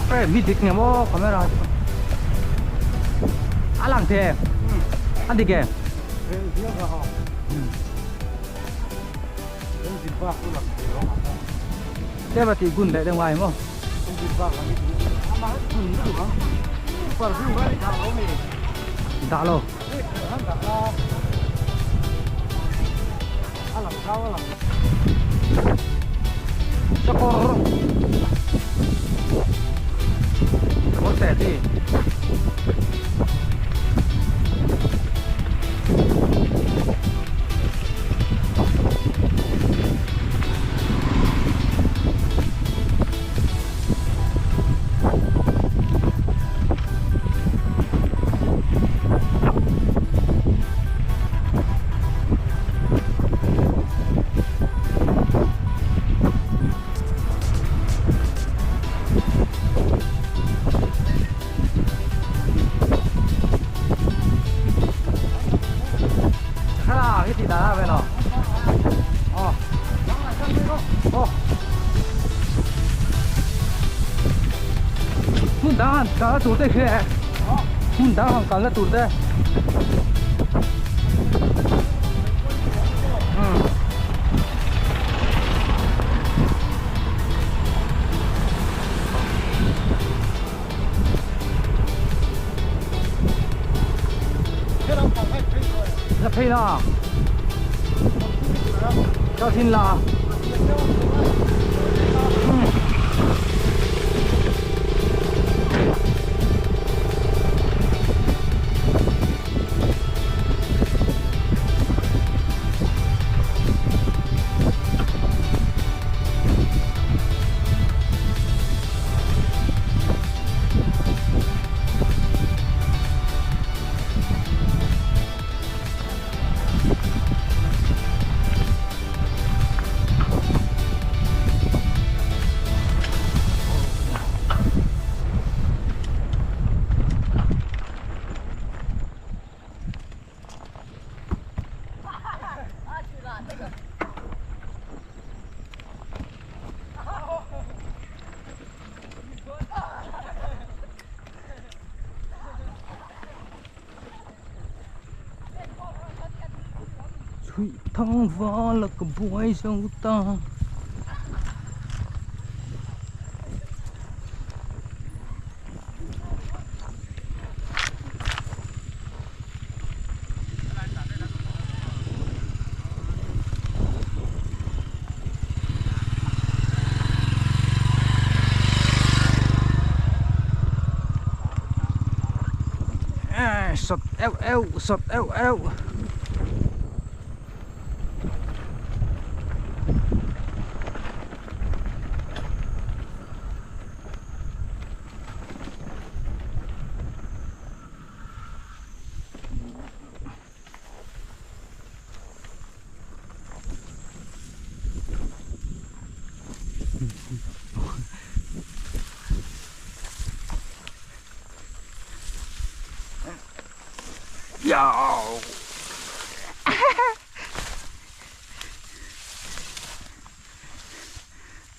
Frame hi dik nge maw camera chu a lang thei em a dik em tlem a tih gun leh deuh ngai maw dah lo Sakawr Sakawr teh chi Hmun dang han kalna tur te khi hmun dang han kalna tur te. La phei la Cho thin la Chhuih thang val a ka buai zo ta. Sawt euh euh sawt euh euh.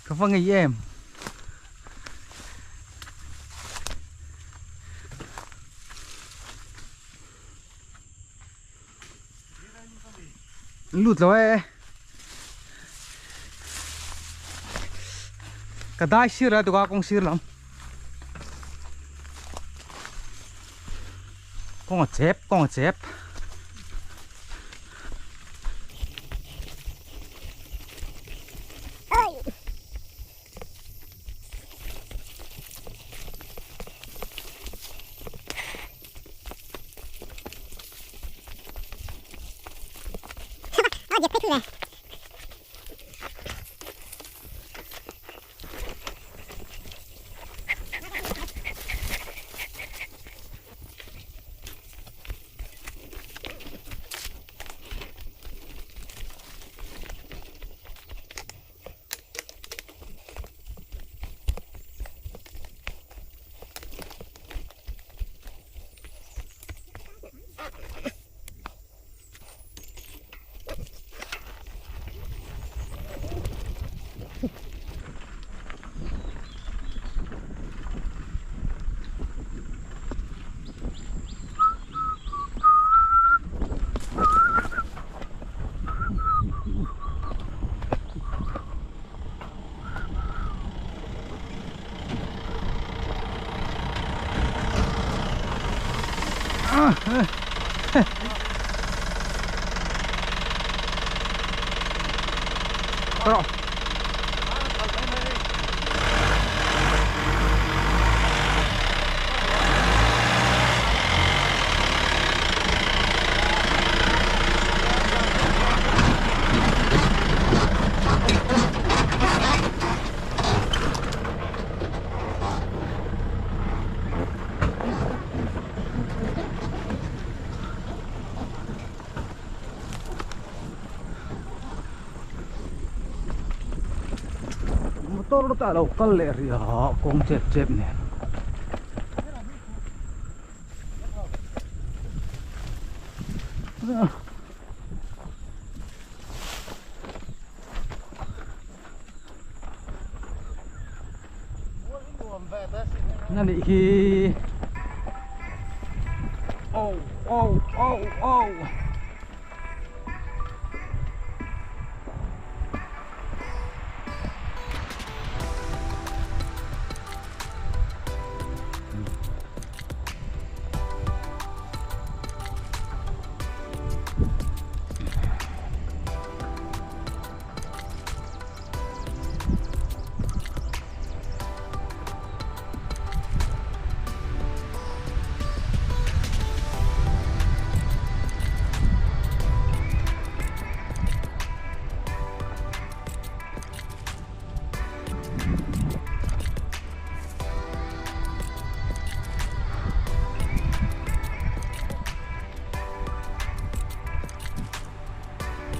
Ka va ngei em. Lut lo e. Ka dai sir a tuka kawng sir lam. Kawng a chep, kawng a chep. Rawh. Motor ta lo kal leh rih a kawng chep chep nen. Na nih hi. Oh oh oh oh.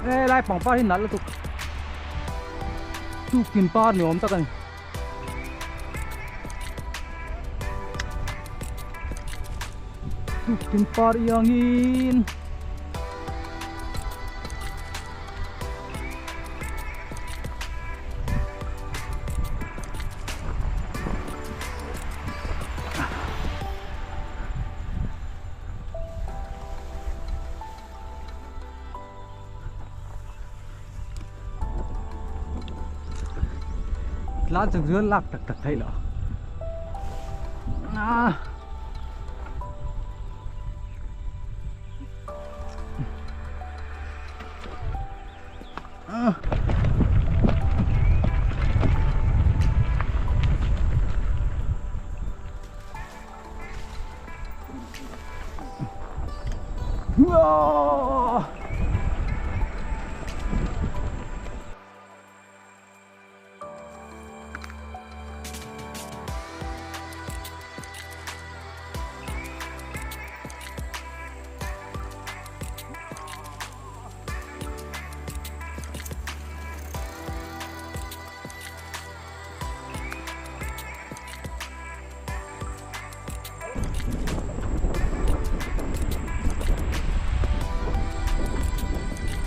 He lai pangpar hi nalh lutuk tuktin par ni awm tak a ni. Tuktin par iangin Tlan chung chuan lak tak tak theih loh ah. Ah.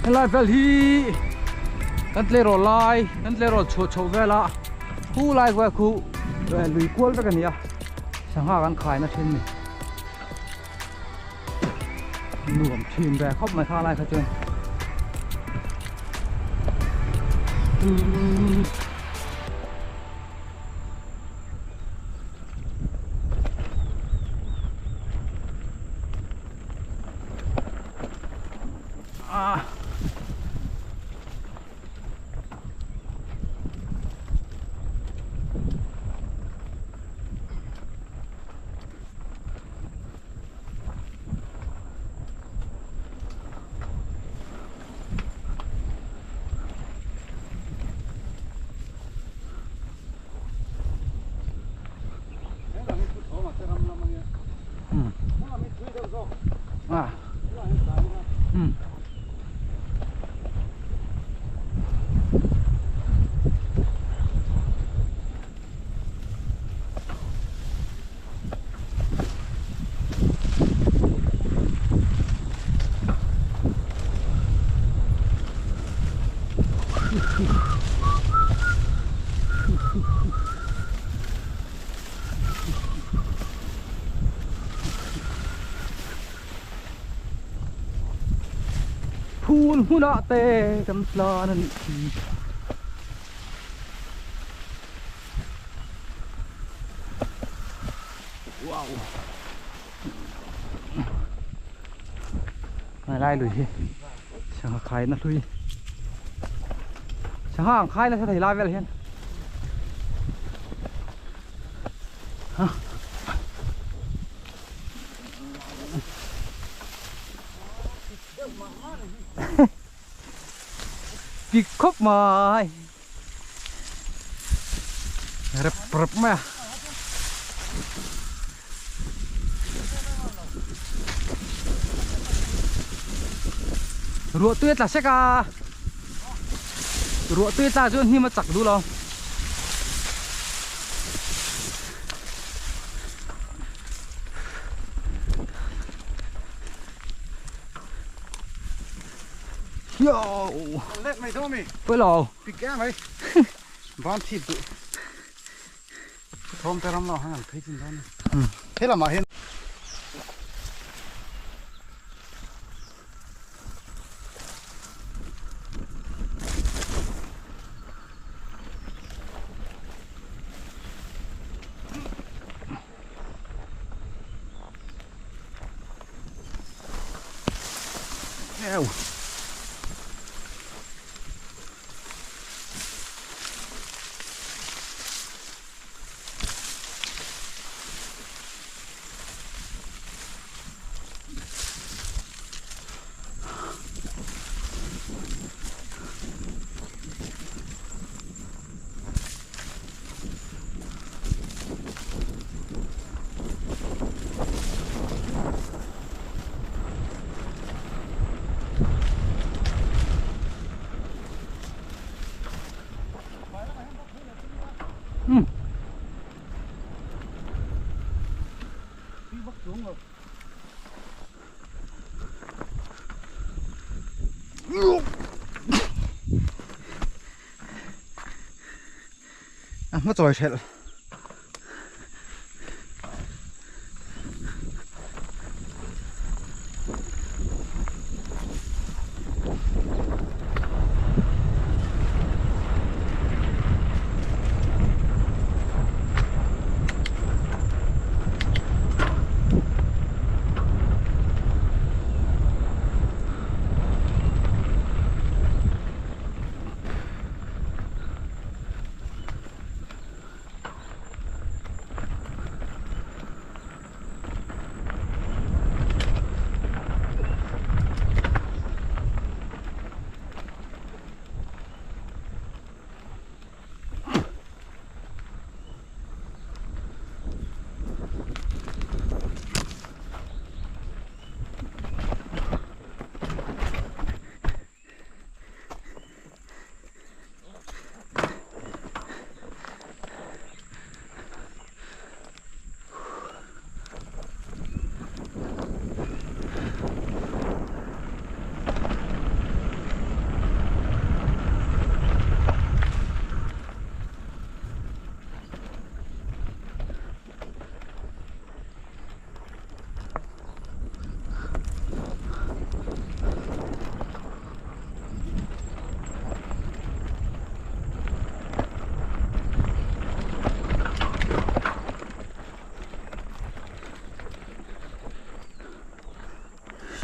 Helai vel hi kan tleirawl lai kan tleirawl chhuah chhoh vela khu lai vel khu lui kual vek a ni a sangha kan khai na thin a ni nuam thin ve khawp mai kha lai kha chuan. Ah. Phul hmunah te kan tlan a nih hi. Wow. Helai lui hi sangha khaina hlui sangha ang khai nasa thei lai vel hian Pik khawp mai rep rep mai a. Ruah tui a tla sek a, ruah tui a tla chuan hnim a chak duh lo. Yo. Let mai dawn mi. Pawh lo. Pik em mai. Ban thip duh. Thawm te ram lo hang an phei chin dawn. He lamah hian. Eu. A hma chawi hrelh.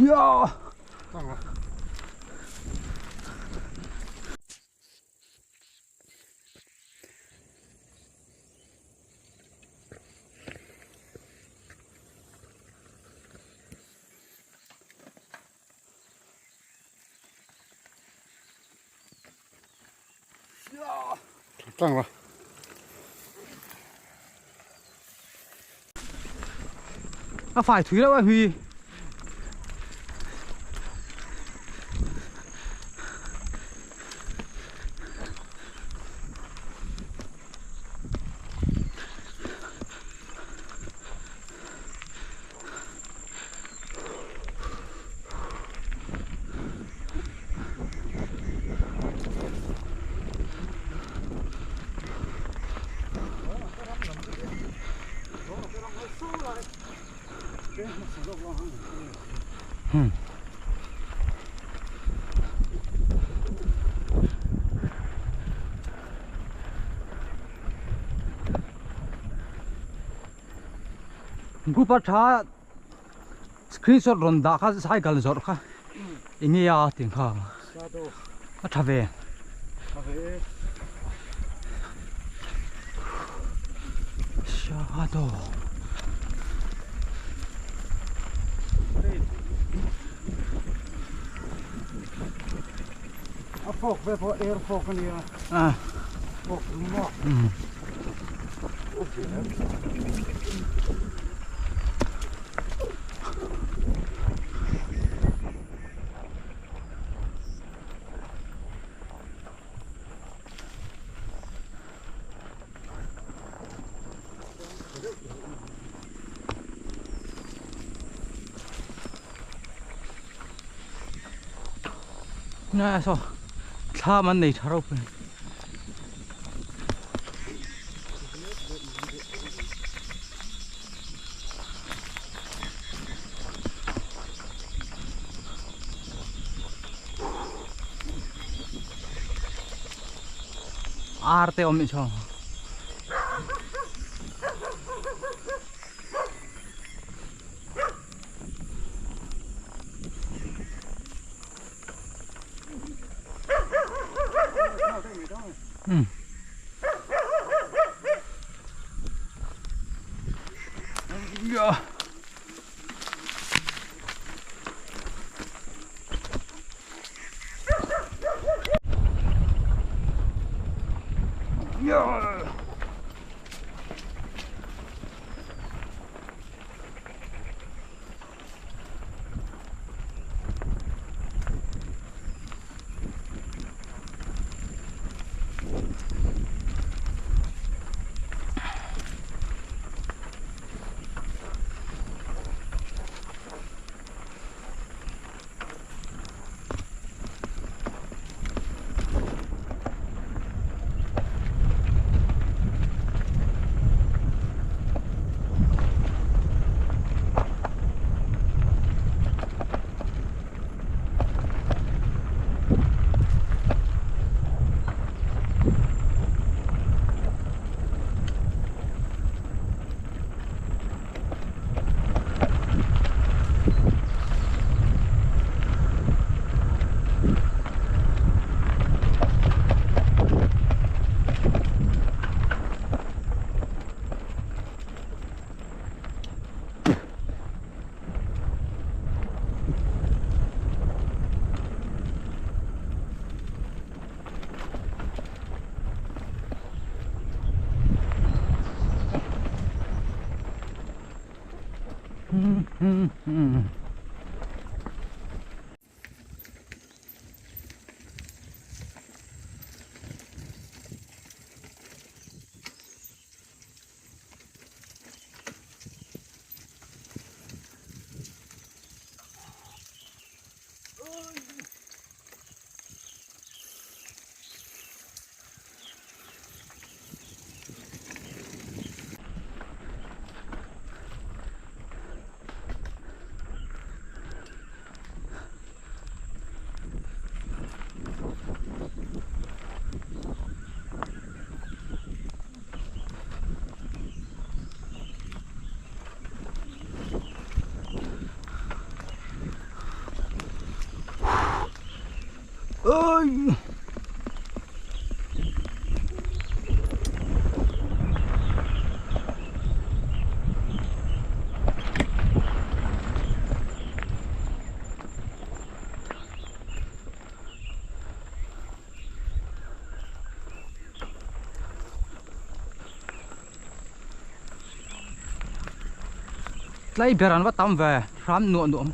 Yo. Tlang la. A fai thui lo a Huy. Group a tha screenshot rawn dah kha cycle zawrh kha. Enge a tih kha a tha ve. Shadow. A fork ve pawh air fork a nia. Ah. Fork maw. Nè sao thlam an nei tha ropui. Ar te awm nih chuan. Yeah. Yeah. Ơi. Lấy bè ran va tam về ram nuo nuo.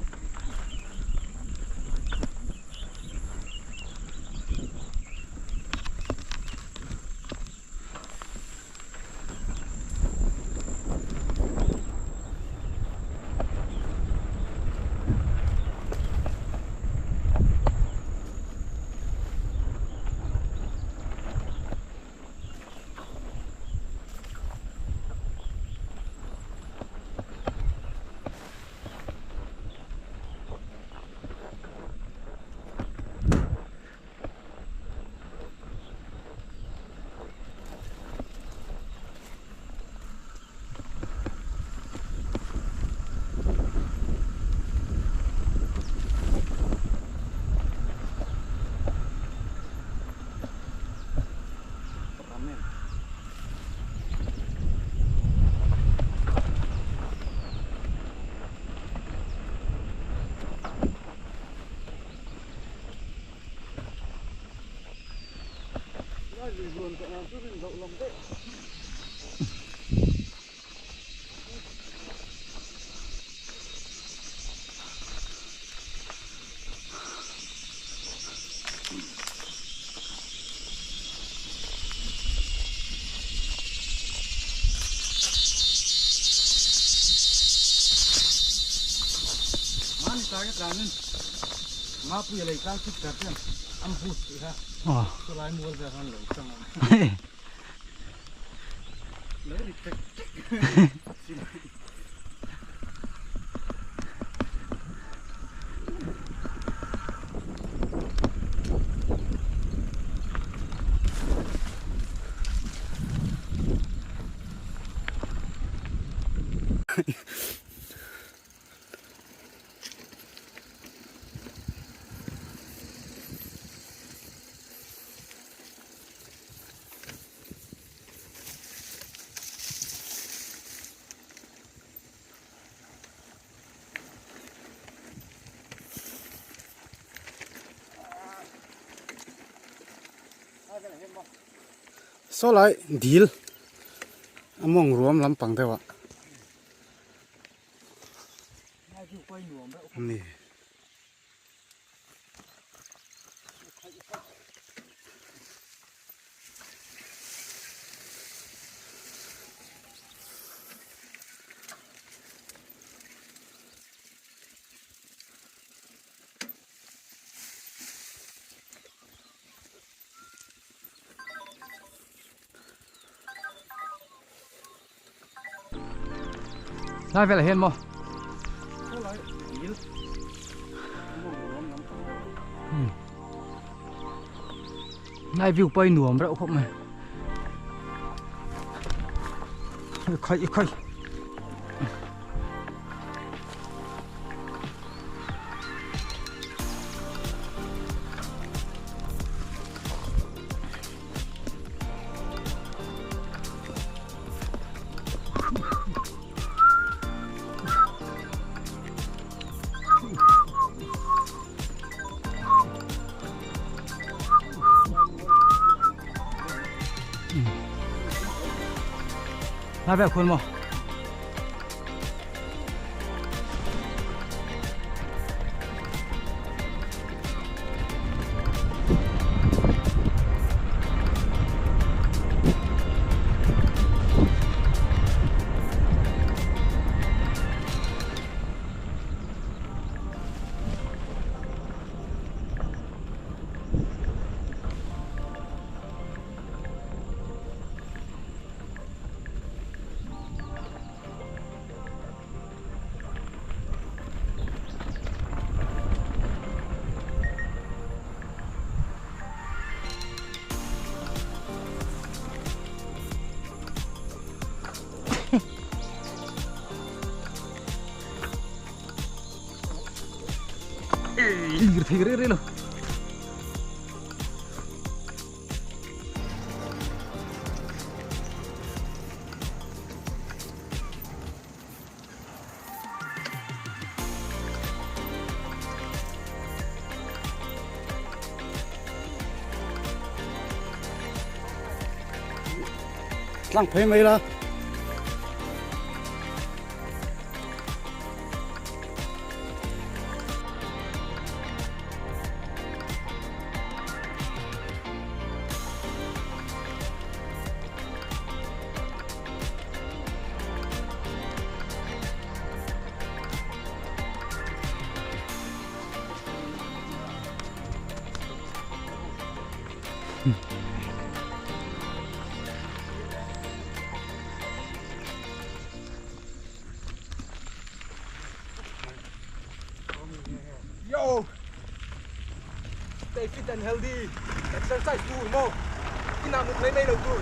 Saw lai dil a mawng ruam lampang deuh ah a ni. Lai velah hian maw Lai view pawh hi nuam reuh khawp mai Khaih khaih Lai vel khuan maw? Lir thei rei rei lo. Tlang phei mai la. Yo! Stay fit and healthy. Exercise tur maw? Inah mut mai mai lo tur.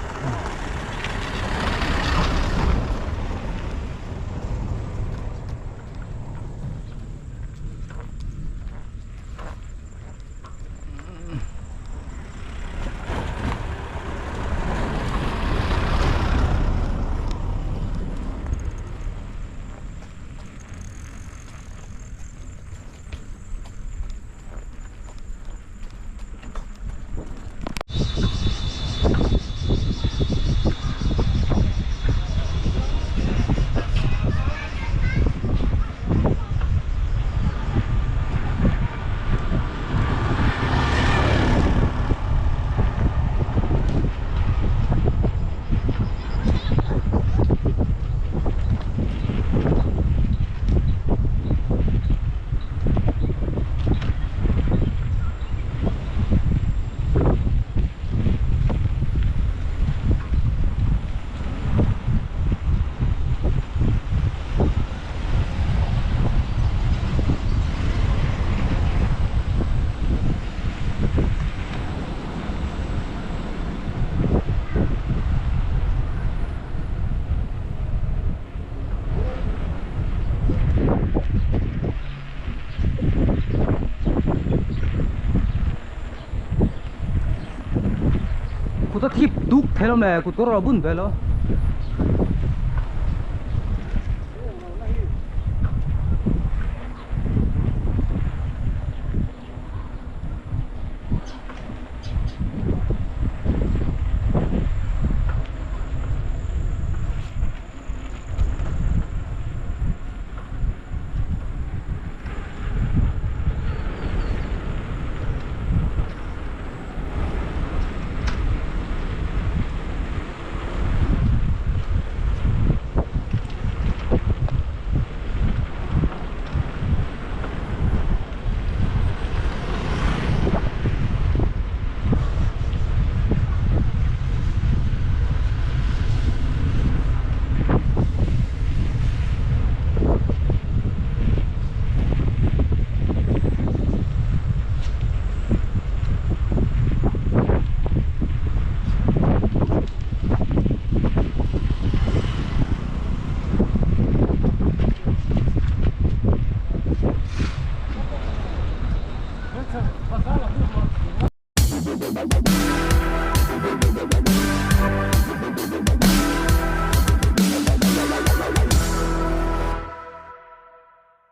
Kut a thip duk thei lo le kut kawr a bun ve lo.